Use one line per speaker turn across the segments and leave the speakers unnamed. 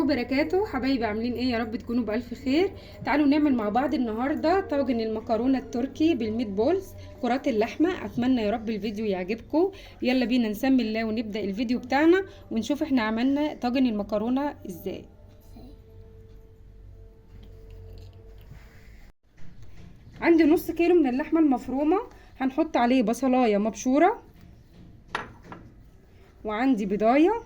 وبركاته. حبايبي عاملين ايه؟ يا رب تكونوا بألف خير. تعالوا نعمل مع بعض النهارده طاجن المكرونه التركي بال meatballs كرات اللحمة. اتمنى يا رب الفيديو يعجبكم. يلا بينا نسمي الله ونبدأ الفيديو بتاعنا ونشوف احنا عملنا طاجن المكرونه ازاي. عندي نص كيلو من اللحمة المفرومه، هنحط عليه بصلايه مبشوره، وعندي بضايه،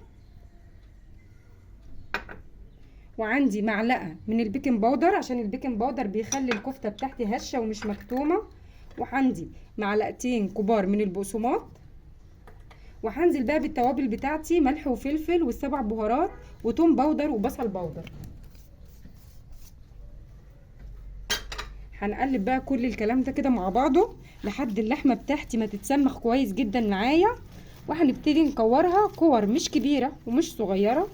وعندي معلقه من ال baking powder عشان ال baking powder بيخلي الكفتة بتاعتي هشه ومش مكتومة، وعندي معلقتين كبار من البقسماط، وهنزل بقى بالتوابل بتاعتي ملح وفلفل والسبع بهارات وتوم powder وبصل powder. هنقلب بقى كل الكلام ده كده مع بعضه لحد اللحمة بتاعتي ما تتسمخ كويس جدا معايا، وهنبتدي نكورها كور مش كبيرة ومش صغيرة.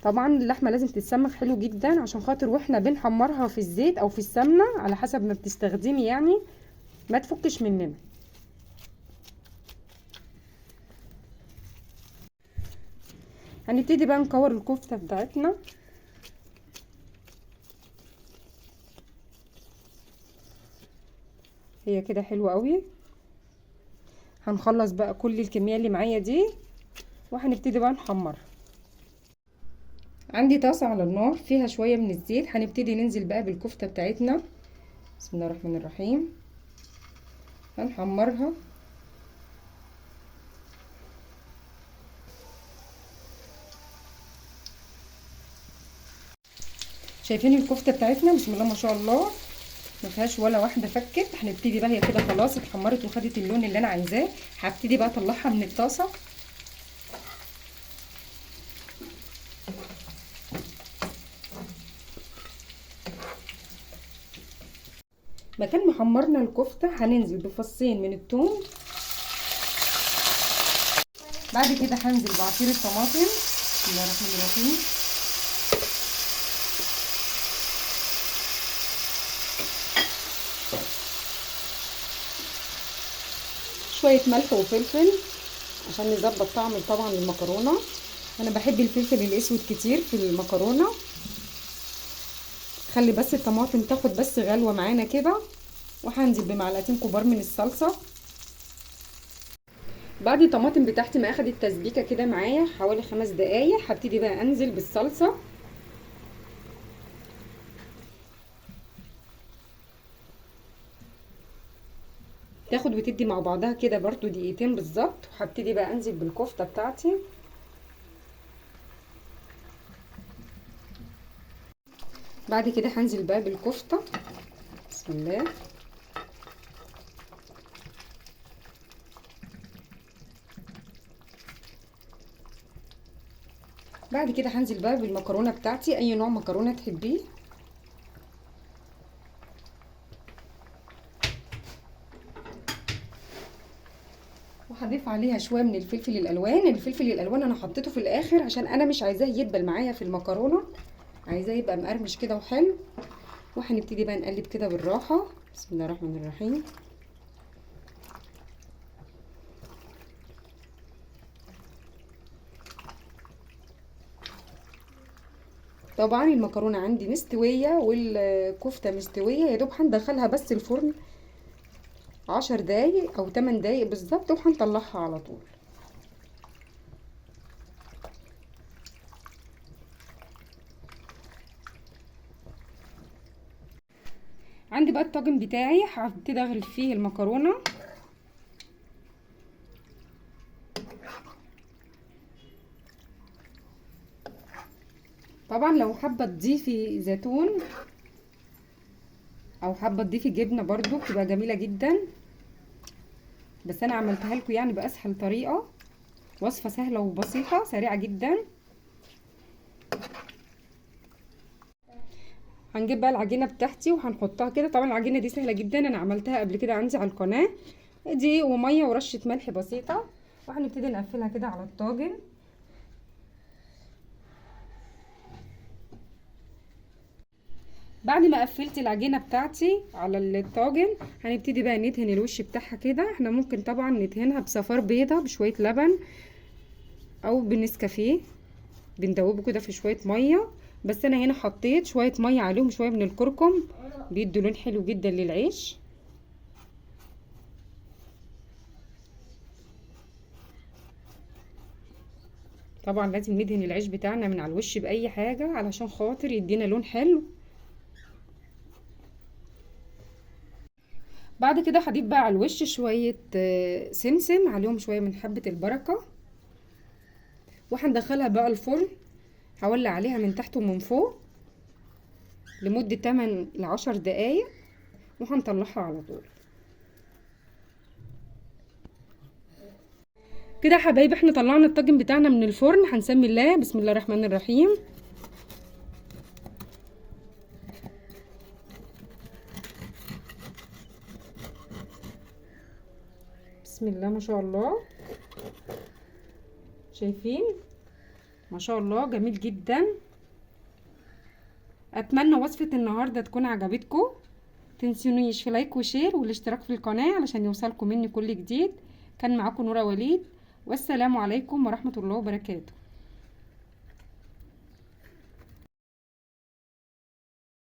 طبعا اللحمة لازم تتسمخ حلو جدا عشان خاطر واحنا بنحمرها في الزيت او في السمنة على حسب ما بتستخدمي، يعني ما تفكش مننا. هنبتدي بقى نكور الكفتة بتاعتنا. هي كده حلوة قوي. هنخلص بقى كل الكمية اللي معايا دي وهنبتدي بقى نحمرها. عندي طاسه على النار فيها شوية من الزيت، هنبتدي ننزل بقى بالكفته بتاعتنا. بسم الله الرحمن الرحيم. هنحمرها. شايفين الكفتة بتاعتنا؟ بسم الله ما شاء الله ما فيهاش ولا واحدة فكت. هنبتدي بقى، هي كده خلاص اتحمرت وخدت اللون اللي انا عايزاه. هبتدي بقى اطلعها من الطاسه. مكان ما حمرنا الكفتة هننزل بفصين من الثوم، بعد كده هنزل بعصير الطماطم. بسم الله الرحمن الرحيم. شوية ملح وفلفل عشان نظبط طعم طبعا المكرونه. انا بحب الفلفل الاسود كتير في المكرونه. خلي بس الطماطم تاخد بس غلوه معانا كده، وهنزل بمعلقتين كبار من الصلصه. بعد الطماطم بتاعتي ما اخدت تسبيكه كده معايا حوالي 5 دقايق، هبتدي بقى انزل بالصلصه. تاخد وتدي مع بعضها كده برضو دقيقتين بالظبط، وهبتدي بقى انزل بالكفته بتاعتي. بعد كده هنزل بقى بالكفته. بسم الله. بعد كده هنزل بقى بالمكرونه بتاعتي، اي نوع مكرونه تحبيه. وهضيف عليها شوية من الفلفل الالوان. الفلفل الالوان انا حطيته في الاخر عشان انا مش عايزاه يدبل معايا في المكرونه، عايزاه يبقى مقرمش كده وحلو. وهنبتدي بقى نقلب كده بالراحة. بسم الله الرحمن الرحيم. طبعا المكرونه عندي مستوية والكفته مستوية، يا دوب هندخلها بس الفرن 10 دقايق او 8 دقايق بالظبط وهنطلعها على طول. عندي بقى الطاجن بتاعي هبتدي اغرف فيه المكرونه. طبعا لو حابة تضيفي زيتون او حابة تضيفي جبنه برضو بتبقى جميلة جدا، بس انا عملتها لكم يعني باسهل طريقه، وصفه سهلة وبسيطة سريعة جدا. هنجيب بقى العجينة بتاعتي وهنحطها كده. طبعا العجينة دي سهلة جدا، انا عملتها قبل كده عندي على القناة. دي ومية ورشه ملح بسيطة، وهنبتدي نقفلها كده على الطاجن. بعد ما قفلت العجينة بتاعتي على الطاجن هنبتدي بقى ندهن الوش بتاعها كده. احنا ممكن طبعا ندهنها بصفار بيضة، بشوية لبن، او بنسكافيه، بندوبه كده في شوية مية، بس انا هنا حطيت شوية مية عليهم شوية من الكركم، بيدوا لون حلو جدا للعيش. طبعا لازم ندهن العيش بتاعنا من على الوش باي حاجة علشان خاطر يدينا لون حلو. بعد كده هضيف بقى على الوش شوية سمسم، عليهم شوية من حبه البركة، وهندخلها بقى الفرن. هولع عليها من تحت ومن فوق لمدة 8 ل 10 دقايق، وهنطلعها على طول. كده يا حبايبي احنا طلعنا الطاجن بتاعنا من الفرن. هنسمي الله، بسم الله الرحمن الرحيم. بسم الله ما شاء الله، شايفين ما شاء الله جميل جدا. اتمنى وصفة النهاردة تكون عجبتكم. تنسونيش في like و share والاشتراك في القناة علشان يوصلكم مني كل جديد. كان معاكم نورة وليد، والسلام عليكم ورحمة الله وبركاته.